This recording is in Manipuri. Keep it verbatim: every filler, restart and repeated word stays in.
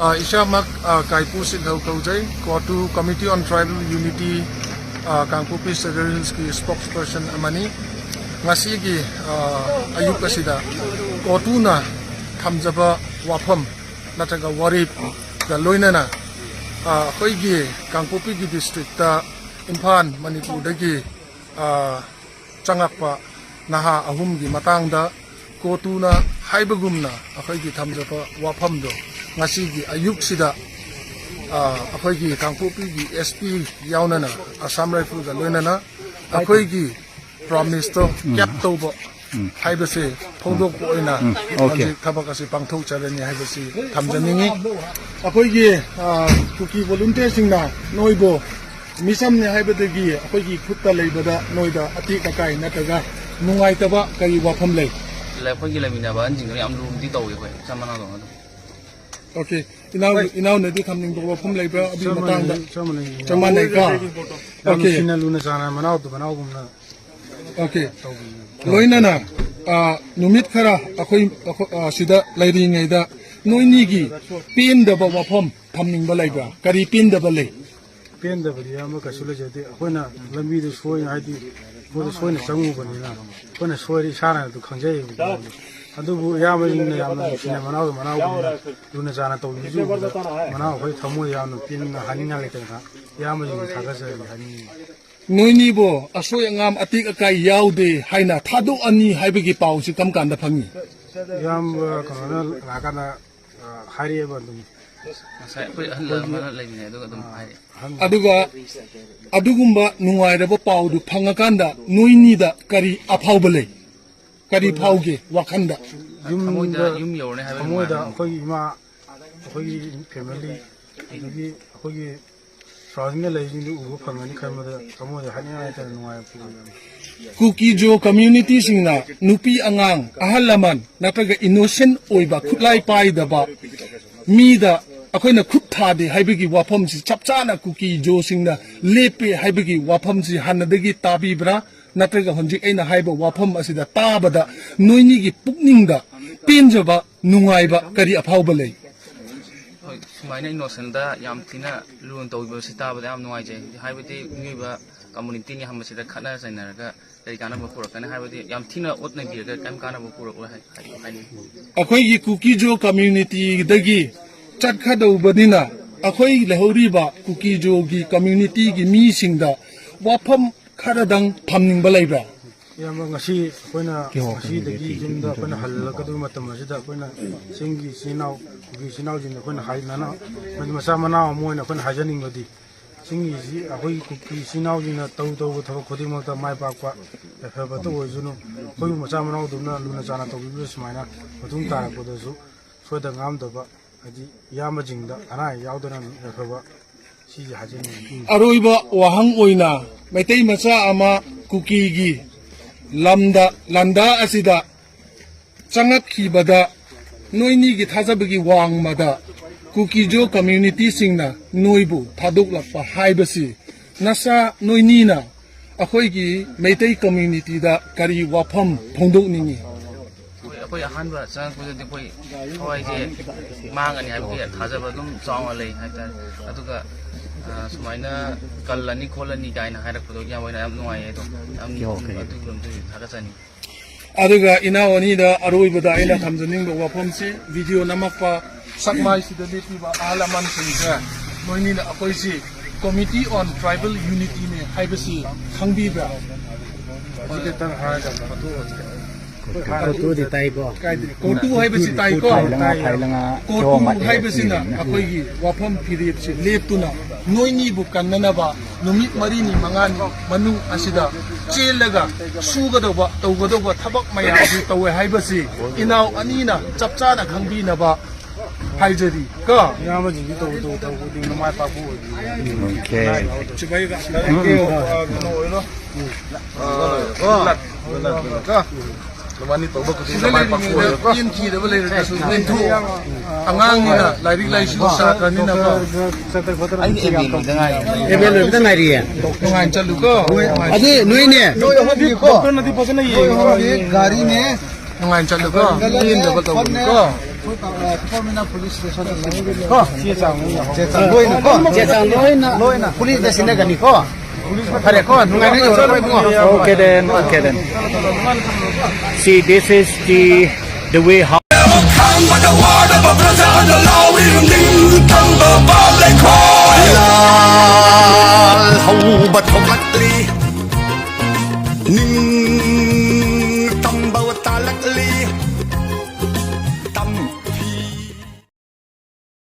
ꯑ, ꯏꯁꯥꯃꯛ, ꯑ, ꯀꯥꯏꯄꯨ ꯁꯤꯠꯍꯧ ꯀꯧꯖꯩ꯫ ꯀꯣꯇꯨ Committee on Tribal Unity, ꯑ, ꯀꯥꯡꯄꯣꯛꯄꯤ Sadar Hillsꯀꯤ spokesperson ꯑꯃꯅꯤ꯫ ꯉꯁꯤꯒꯤ, ꯑ, ꯑꯌꯨꯛ ꯑꯁꯤꯗ ꯀꯣꯇꯨꯅ ꯊꯝꯖꯕ ꯋꯥꯐꯝ ꯅꯠꯇ꯭ꯔꯒ ꯋꯥꯔꯦꯞꯀ ꯂꯣꯏꯅꯅ, ꯑ, ꯑꯩꯈꯣꯏꯒꯤ ꯀꯥꯡꯄꯣꯛꯄꯤꯒꯤ districtꯇ ꯏꯝꯐꯥꯜ, ꯃꯅꯤꯄꯨꯔꯗꯒꯤ, ꯑ, ꯆꯪꯉꯛꯄ ꯅꯍꯥ ꯑꯍꯨꯝꯒꯤ ꯃꯇꯥꯡꯗ ꯀꯣꯇꯨꯅ ꯍꯥꯏꯕꯒꯨꯝꯅ ꯑꯩꯈꯣꯏꯒꯤ ꯊꯝꯖꯕ ꯋꯥꯐꯝꯗꯣ ꯉꯁꯤꯒꯤ ꯑꯌꯨꯛꯁꯤꯗ, ꯑ, ꯑꯩꯈꯣꯏꯒꯤ ꯀꯥꯡꯄꯣꯛꯄꯤꯒꯤ S P ꯌꯥꯎꯅꯅ, Assam Riflesꯀ ꯂꯣꯏꯅꯅ ꯑꯩꯈꯣꯏꯒꯤ promiseꯇꯣ keep ꯇꯧꯕ ꯍꯥꯏꯕꯁꯦ ꯐꯣꯡꯗꯣꯛꯄ ꯑꯣꯏꯅ ꯎꯝ, okay꯫ ꯍꯧꯖꯤꯛ ꯊꯕꯛ ꯑꯁꯤ ꯄꯥꯡꯊꯣꯛꯆꯔꯅꯤ ꯍꯥꯏꯕꯁꯤ ꯊꯝꯖꯅꯤꯡꯉꯤ꯫ ꯑꯩꯈꯣꯏꯒꯤ, ꯑ, ꯀꯨꯀꯤ volunteerꯁꯤꯡꯅ ꯅꯣꯏꯕꯨ ꯃꯤꯆꯝꯅꯤ ꯍꯥꯏꯕꯗꯒꯤ ꯑꯩꯈꯣꯏꯒꯤ ꯈꯨꯠꯇ ꯂꯩꯕꯗ ꯅꯣꯏꯗ ꯑꯇꯦꯛ ꯑꯀꯥꯏ ꯅꯠꯇ꯭ꯔꯒ ꯅꯨꯡꯉꯥꯏꯇꯕ ꯀꯔꯤ ꯋꯥꯐꯝ ꯂꯩ? ꯑꯩꯈꯣꯏꯒꯤ ꯂꯩꯃꯤꯟꯅꯕ ꯑꯍꯟꯁꯤꯡꯗꯨꯅ ꯌꯥꯝ ꯂꯨꯅꯗꯤ ꯇꯧꯋꯤ ꯑꯩꯈꯣꯏ ꯏꯆꯝ ꯃꯅꯥꯎꯗꯧꯅ ꯑꯗꯨꯝ꯫ Okay꯫ ꯏꯅꯥꯎ, ꯍꯣꯏ꯫ ꯏꯅꯥꯎꯅꯗꯤ ꯊꯝꯅꯤꯡꯕ ꯋꯥꯐꯝ ꯂꯩꯕ꯭ꯔꯥ ꯑꯗꯨꯒꯤ ꯆꯞ ꯃꯇꯥꯡꯗ? ꯃꯥꯟꯅꯩ, ꯆꯞ ꯃꯥꯟꯅꯩ꯫ ꯆꯞ ꯃꯥꯟꯅꯩꯀꯣ? ꯌꯥꯝ Okay꯫ ꯅꯨꯡꯁꯤꯅ ꯂꯨꯅ ꯆꯥꯟꯅ ꯃꯅꯥꯎꯗꯨ ꯃꯅꯥꯎꯒꯨꯝꯅ Okay꯫ ꯇꯧꯕꯤꯌꯨ꯫ ꯂꯣꯏꯅꯅ, ꯑ, ꯅꯨꯃꯤꯠ ꯈꯔ ꯑꯩꯈꯣꯏ, ꯑꯩꯈꯣꯏ, ꯑ, ꯁꯤꯗ ꯂꯩꯔꯤꯉꯩꯗ ꯅꯣꯏꯅꯤꯒꯤ ꯄꯦꯟꯗꯕ ꯋꯥꯐꯝ ꯊꯝꯅꯤꯡꯕ ꯂꯩꯕ꯭ꯔꯥ? ꯀꯔꯤ ꯄꯦꯟꯗꯕ ꯂꯩ? ꯄꯦꯟꯗꯕꯗꯤ ꯑꯌꯥꯝꯕ ꯀꯩꯁꯨ ꯂꯩꯖꯗꯦ꯫ ꯑꯩꯈꯣꯏꯅ ꯂꯝꯕꯤꯗꯨ ꯁꯣꯏꯅ, ꯍꯥꯏꯗꯤ ꯃꯣꯏꯗ ꯁꯣꯏꯅ ꯆꯪꯉꯨꯕꯅꯤꯅ ꯑꯩꯈꯣꯏꯅ ꯁꯣꯏꯔꯦ ꯏꯁꯥꯅ ꯑꯗꯨ ꯈꯪꯖꯩꯌꯦꯕꯀꯣ꯫ ꯑꯗꯨꯕꯨ ꯏꯌꯥꯝꯕꯁꯤꯡꯅ ꯌꯥꯝꯅ ꯅꯨꯡꯁꯤꯅ ꯃꯅꯥꯎꯗ ꯃꯅꯥꯎꯒꯨꯝꯅ ꯂꯨꯅ ꯆꯥꯟꯅ ꯇꯧꯕꯤꯕꯁꯤ ꯎꯕꯗ ꯃꯅꯥꯎ ꯑꯩꯈꯣꯏ ꯊꯃꯣꯏ ꯌꯥꯝꯅ ꯄꯦꯟꯅ ꯍꯥꯏꯅꯤꯡꯉꯥꯏ ꯂꯩꯇꯅ ꯏꯌꯥꯝꯕꯁꯤꯡꯕꯨ ꯊꯥꯒꯠꯆꯔꯤ ꯍꯥꯏꯅꯤꯡꯉꯤ꯫ ꯅꯣꯏꯅꯤꯕꯨ ꯑꯁꯣꯏ ꯑꯉꯥꯝ ꯑꯇꯦꯛ ꯑꯀꯥꯏ ꯌꯥꯎꯗꯦ ꯍꯥꯏꯅ ꯊꯥꯗꯣꯛꯑꯅꯤ ꯍꯥꯏꯕꯒꯤ ꯄꯥꯎꯁꯤ ꯀꯔꯝ ꯀꯥꯟꯗ ꯐꯪꯉꯤ? ꯏꯌꯥꯝꯕ ꯀꯩꯅꯣꯅ ꯂꯥꯛꯀꯥꯟꯗ, ꯑ, ꯍꯥꯏꯔꯛꯑꯦꯕ ꯑꯗꯨꯝ꯫ ꯉꯁꯥꯏ ꯑꯩꯈꯣꯏ ꯑꯍꯜ ꯑꯃꯅ ꯂꯩꯃꯤꯟꯅꯩ, ꯑꯗꯨꯒ ꯑꯗꯨꯝ ꯍꯥꯏꯔꯛꯑꯦ꯫ ꯑꯍꯟ ꯑꯗꯨꯒ ꯑꯗꯨꯒꯨꯝꯕ ꯅꯨꯡꯉꯥꯏꯔꯕ ꯄꯥꯎꯗꯨ ꯐꯪꯉꯀꯥꯟꯗ ꯅꯣꯏꯅꯤꯗ ꯀꯔꯤ ꯑꯐꯥꯎꯕ ꯂꯩ? ꯀꯔꯤ ꯐꯥꯎꯒꯦ ꯋꯥꯈꯟꯗ? ꯌꯨꯝꯗ, ꯊꯃꯣꯏꯗ ꯌꯨꯝ ꯌꯧꯔꯅꯤ ꯍꯥꯏꯕ ꯊꯃꯣꯏꯗ ꯅꯨꯡꯉꯥꯏꯕ꯫ ꯑꯩꯈꯣꯏꯒꯤ ꯏꯃꯥ, ꯑꯩꯈꯣꯏꯒꯤ family, ꯑꯗꯒꯤ ꯑꯩꯈꯣꯏꯒꯤ surroundingꯗ ꯂꯩꯔꯤꯁꯤꯡꯗꯨ ꯎꯕ ꯐꯪꯒꯅꯤ ꯈꯟꯕꯗ ꯊꯃꯣꯏꯗ ꯍꯥꯏꯅꯤꯡꯉꯥꯏ ꯂꯩꯇꯅ ꯅꯨꯡꯉꯥꯏꯕ ꯐꯥꯎꯏ꯫ ꯀꯨꯀꯤꯖꯣ communityꯁꯤꯡꯅ ꯅꯨꯄꯤ ꯑꯉꯥꯡ, ꯑꯍꯜ ꯂꯃꯟ ꯅꯠꯇ꯭ꯔꯒ innocent ꯑꯣꯏꯕ, ꯈꯨꯠꯂꯥꯏ ꯄꯥꯏꯗꯕ ꯃꯤꯗ ꯑꯩꯈꯣꯏꯅ ꯈꯨꯠ ꯊꯥꯗꯦ ꯍꯥꯏꯕꯒꯤ ꯋꯥꯐꯝꯁꯤ ꯆꯞ ꯆꯥꯅ ꯀꯨꯀꯤꯖꯣꯁꯤꯡꯅ ꯂꯦꯞꯄꯦ ꯍꯥꯏꯕꯒꯤ ꯋꯥꯐꯝꯁꯤ ꯍꯥꯟꯅꯗꯒꯤ ꯇꯥꯕꯤꯕ꯭ꯔꯥ? ꯅꯠꯇ꯭ꯔꯒ ꯍꯧꯖꯤꯛ ꯑꯩꯅ ꯍꯥꯏꯕ ꯋꯥꯐꯝ ꯑꯁꯤꯗ ꯇꯥꯕꯗ ꯅꯣꯏꯅꯤꯒꯤ ꯄꯨꯛꯅꯤꯡꯗ ꯄꯦꯟꯖꯕ, ꯅꯨꯡꯉꯥꯏꯕ ꯀꯔꯤ ꯑꯐꯥꯎꯕ ꯂꯩ? ꯍꯣꯏ, ꯁꯨꯃꯥꯏꯅ ꯏꯅꯣꯁꯦꯟꯗ ꯌꯥꯝ ꯊꯤꯅ ꯂꯨꯅ ꯇꯧꯕꯤꯕꯁꯤ ꯇꯥꯕꯗ ꯌꯥꯝ ꯅꯨꯡꯉꯥꯏꯖꯩ꯫ ꯍꯥꯏꯕꯗꯤ ꯃꯤꯑꯣꯏꯕ ꯀꯝꯃꯨꯅꯤꯇꯤꯅꯤ ꯍꯥꯏꯕꯁꯤꯗ ꯈꯠꯅ ꯆꯩꯅꯔꯒ ꯀꯔꯤ ꯀꯥꯟꯅꯕ ꯄꯨꯔꯛꯀꯅꯤ? ꯍꯥꯏꯕꯗꯤ ꯌꯥꯝ ꯊꯤꯅ ꯑꯣꯠ ꯅꯩꯕꯤꯔꯒ ꯀꯔꯤꯝ ꯀꯥꯟꯅꯕ ꯄꯨꯔꯛꯑꯣꯏ ꯍꯥꯏ-, ꯍꯥꯏ-, ꯍꯥꯏꯅꯤꯡꯉꯤ꯫ ꯑꯩꯈꯣꯏꯒꯤ ꯀꯨꯀꯤꯖꯣ ꯀꯝꯃ꯭ꯌꯨꯅꯤꯇꯤꯗꯒꯤ ꯆꯠꯀꯗꯧꯕꯅꯤꯅ, ꯑꯩꯈꯣꯏ ꯂꯩꯍꯧꯔꯤꯕ ꯀꯨꯀꯤꯖꯣꯒꯤ ꯀꯝꯃ꯭ꯌꯨꯅꯤꯇꯤꯒꯤ ꯃꯤꯁꯤꯡꯗ ꯋꯥꯐꯝ ꯈꯔꯗꯪ ꯊꯝꯅꯤꯡꯕ ꯂꯩꯕ꯭ꯔꯥ? ꯏꯌꯥꯝꯕ, ꯉꯁꯤ ꯑꯩꯈꯣꯏꯅ ꯉꯁꯤꯗꯒꯤ ꯌꯨꯝꯗ ꯑꯩꯈꯣꯏꯅ ꯍꯜꯂꯛꯀꯗꯕ ꯃꯇꯝ ꯑꯁꯤꯗ, ꯑꯩꯈꯣꯏꯅ ꯆꯤꯡꯒꯤ ꯏꯆꯤꯜ ꯏꯅꯥꯎ, ꯀꯨꯀꯤ ꯏꯆꯤꯜ ꯏꯅꯥꯎꯁꯤꯡꯗ ꯑꯩꯈꯣꯏꯅ ꯍꯥꯏ-, ꯅꯅ-, ꯃꯆꯥ ꯃꯅꯥꯎ ꯑꯃ ꯑꯣꯏꯅ ꯑꯩꯈꯣꯏꯅ ꯍꯥꯏꯖꯅꯤꯡꯕꯗꯤ, ꯆꯤꯡꯒꯤ ꯏꯆꯤ-, ꯑꯩꯈꯣꯏꯒꯤ ꯀꯨꯀꯤ ꯏꯆꯤꯜ ꯏꯅꯥꯎꯁꯤꯡꯅ ꯇꯧ ꯇꯧꯕ ꯊꯕꯛ ꯈꯨꯗꯤꯡꯃꯛꯇ ꯃꯥꯏ ꯄꯥꯛꯄ, ꯌꯥꯏꯐꯕꯇ ꯑꯣꯏꯁꯅꯨ꯫ ꯑꯩꯈꯣꯏꯕꯨ ꯃꯆꯥ ꯃꯅꯥꯎꯗꯧꯅ ꯂꯨꯅ ꯆꯥꯟꯅ ꯇꯧꯕꯤꯕ ꯁꯨꯃꯥꯏꯅ ꯃꯇꯨꯡ ꯇꯥꯔꯛꯄꯗꯁꯨ ꯁꯣꯏꯗ ꯉꯥꯝꯗꯕ, ꯍꯥꯏꯗꯤ ꯏꯌꯥꯝꯕꯁꯤꯡꯗ ꯑꯅꯥ ꯑꯌꯦꯛ ꯌꯥꯎꯗꯅ ꯌꯥꯏꯐꯕ, ꯁꯤꯁꯦ ꯍꯥꯏꯖꯅꯤꯡꯉꯤ꯫ ꯑꯔꯣꯏꯕ ꯋꯥꯍꯪ ꯑꯣꯏꯅ ꯃꯩꯇꯩ ꯃꯆꯥ ꯑꯃ ꯀꯨꯀꯤꯒꯤ ꯂꯝꯗ, ꯂꯥꯟꯗꯥ ꯑꯁꯤꯗ ꯆꯪꯉꯛꯈꯤꯕꯗ, ꯅꯣꯏꯅꯤꯒꯤ ꯊꯥꯖꯕꯒꯤ ꯋꯥꯡꯃꯗ ꯀꯨꯀꯤꯖꯣ ꯀꯝꯃ꯭ꯌꯨꯅꯤꯇꯤꯁꯤꯡꯅ ꯅꯣꯏꯕꯨ ꯊꯥꯗꯣꯛꯂꯛꯄ ꯍꯥꯏꯕꯁꯤ ꯅꯁꯥ ꯅꯣꯏꯅꯤꯅ ꯑꯩꯈꯣꯏꯒꯤ ꯃꯩꯇꯩ ꯀꯝꯃ꯭ꯌꯨꯅꯤꯇꯤꯗ ꯀꯔꯤ ꯋꯥꯐꯝ ꯐꯣꯡꯗꯣꯛꯅꯤꯡꯉꯤ? ꯑꯩꯈꯣꯏ, ꯑꯩꯈꯣꯏ ꯑꯍꯥꯟꯕ ꯆꯪꯉꯛꯄꯗꯗꯤ ꯑꯩꯈꯣꯏ ꯊꯋꯥꯏꯁꯦ ꯃꯥꯡꯉꯅꯤ ꯍꯥꯏꯕꯒꯤ ꯊꯥꯖꯕ ꯑꯗꯨꯝ ꯆꯥꯎꯅ ꯂꯩ ꯍꯥꯏꯇꯥꯔꯦ꯫ ꯑꯗꯨꯒ, ꯑ, ꯁꯨꯃꯥꯏꯅ ꯀꯜꯂꯅꯤ ꯈꯣꯠꯂꯅꯤ ꯀꯥꯏꯅ ꯍꯥꯏꯔꯛꯄꯗꯣ ꯌꯥꯝ ꯑꯣꯏꯅ ꯌꯥꯝ ꯅꯨꯡꯉꯥꯏꯌꯦ꯫ ꯑꯗꯣ ꯌꯥꯝ ꯑꯗꯨꯒꯤ ꯂꯝꯗꯨꯒꯤ ꯊꯥꯒꯠꯆꯅꯤꯡꯉꯤ꯫ ꯑꯗꯨꯒ ꯏꯅꯥꯎ ꯑꯅꯤꯗ ꯑꯔꯣꯏꯕꯗ ꯑꯩꯅ ꯊꯝꯖꯅꯤꯡꯕ ꯋꯥꯐꯝꯁꯤ, ꯚꯤꯗꯤꯑꯣ ꯅꯝꯃꯛꯄ ꯁꯛꯃꯥꯏꯁꯤꯗ ꯂꯦꯞꯄꯤꯕ ꯑꯍꯜ ꯂꯃꯟꯁꯤꯡꯁꯦ, ꯅꯣꯏꯅꯤꯅ ꯑꯩꯈꯣꯏꯁꯤ Committee on Tribal Unityꯅꯦ ꯍꯥꯏꯕꯁꯤ ꯈꯪꯕꯤꯕ꯭ꯔꯥ? ꯍꯧꯖꯤꯛ ꯈꯛꯇꯪ ꯍꯥꯏꯔꯒ ꯀꯣꯇꯨꯗꯤ ꯇꯥꯏꯀꯣ? ꯀꯥꯏꯗꯅꯣ? ꯀꯣꯇꯨ ꯍꯥꯏꯕꯁꯤ ꯇꯥꯏꯀꯣ? ꯐꯥꯏꯂꯉꯥ, ꯐꯥꯏꯂꯉꯥ, ꯀꯣꯇꯨ ꯍꯥꯏꯕꯁꯤꯅ ꯑꯩꯈꯣꯏꯒꯤ ꯋꯥꯐꯝ ꯐꯤꯔꯦꯞꯁꯤ ꯂꯦꯞꯇꯨꯅ ꯅꯣꯏꯅꯤꯕꯨ ꯀꯟꯅꯅꯕ ꯅꯨꯃꯤꯠ ꯃꯔꯤꯅꯤ ꯃꯉꯥꯅꯤ ꯃꯅꯨꯡ ꯑꯁꯤꯗ ꯆꯦꯜꯂꯒ ꯁꯨꯒꯗꯧꯕ, ꯇꯧꯒꯗꯧꯕ ꯊꯕꯛ ꯃꯌꯥꯝꯁꯤ ꯇꯧꯋꯦ ꯍꯥꯏꯕꯁꯤ ꯏꯅꯥꯎ ꯑꯅꯤꯅ ꯆꯞ ꯆꯥꯅ ꯈꯪꯕꯤꯅꯕ ꯍꯥꯏꯖꯔꯤ ꯀꯣ꯫ ꯏꯌꯥꯝꯕꯁꯤꯡꯗꯤ ꯇꯧ, ꯇꯧ, ꯇꯧ ꯈꯨꯗꯤꯡꯃꯛ ꯃꯥꯏ ꯄꯥꯛꯄ ꯑꯣꯏꯕꯤꯌꯨ꯫ ꯀꯩꯅꯣ ꯑꯣꯏꯔꯣ꯫ ꯅꯕꯥꯅꯤ ꯇꯧꯕ ꯈꯨꯗꯤꯡꯗ ꯃꯥꯏ ꯄꯥꯛꯄ ꯑꯣꯏꯔꯣꯀꯣ꯫ ꯄꯦꯟꯈꯤꯗꯕ ꯂꯩꯔꯒꯁꯨ ꯄꯦꯟꯊꯣꯛꯑꯣ꯫ ꯑꯉꯥꯡꯅꯤꯅ ꯂꯥꯏꯔꯤꯛ ꯂꯥꯏꯁꯨ ꯁꯥꯈ꯭ꯔꯅꯤꯅꯀꯣ꯫ ꯑꯩꯗꯤ ꯑꯦꯝ ꯑꯦ ꯂꯣꯏꯗ ꯉꯥꯏꯔꯤ꯫ ꯑꯦꯝ ꯑꯦ ꯂꯣꯏꯕꯗ ꯉꯥꯏꯔꯤꯌꯦ꯫ ꯅꯨꯡꯉꯥꯏꯅ ꯆꯠꯂꯨꯀꯣ꯫ ꯑꯗꯨ ꯅꯣꯏꯅꯦ꯫ ꯅꯣꯏ ꯑꯍꯨꯝꯒꯤꯀꯣ꯫ ꯅꯣꯏ ꯑꯍꯨꯝꯒꯤ ꯒꯥꯔꯤꯅꯦ꯫ ꯅꯨꯡꯉꯥꯏꯅ ꯆꯠꯂꯨꯀꯣ꯫ ꯄꯦꯟꯗꯕ ꯇꯧꯒꯅꯨꯀꯣ꯫ ꯑꯩꯈꯣꯏ ꯄꯥ-, ꯑ, ꯈꯨꯄꯥꯝ ꯃꯅꯥ ꯄꯨꯂꯤꯁ ꯁ꯭ꯇꯦꯁꯟꯗ ꯁꯤꯟꯅꯒꯅꯤ꯫ ꯀꯣ? ꯆꯦ ꯆꯥꯡ ꯂꯣꯏꯅ꯫ ꯆꯦ ꯆꯥꯡ ꯂꯣꯏꯅ ꯀꯣ? ꯆꯦ ꯆꯥꯡ ꯂꯣꯏꯅ꯫ ꯂꯣꯏꯅ꯫ ꯄꯨꯂꯤꯁꯇ ꯁꯤꯟꯅꯒꯅꯤꯀꯣ? ꯐꯔꯦꯀꯣ? ꯅꯨꯡꯉꯥꯏꯅ ꯌꯧꯔꯛꯑꯣ ꯏꯕꯨꯡꯉꯣ꯫ Okay then, okay then. See, this is the, the way how ꯈꯥꯡꯕꯗ ꯋꯥꯔꯕ ꯄ꯭ꯔꯖꯥꯅ ꯂꯥꯎꯔꯤ ꯅꯤꯡꯇꯝꯕ ꯄꯥꯝꯂꯩꯈꯣꯛ꯫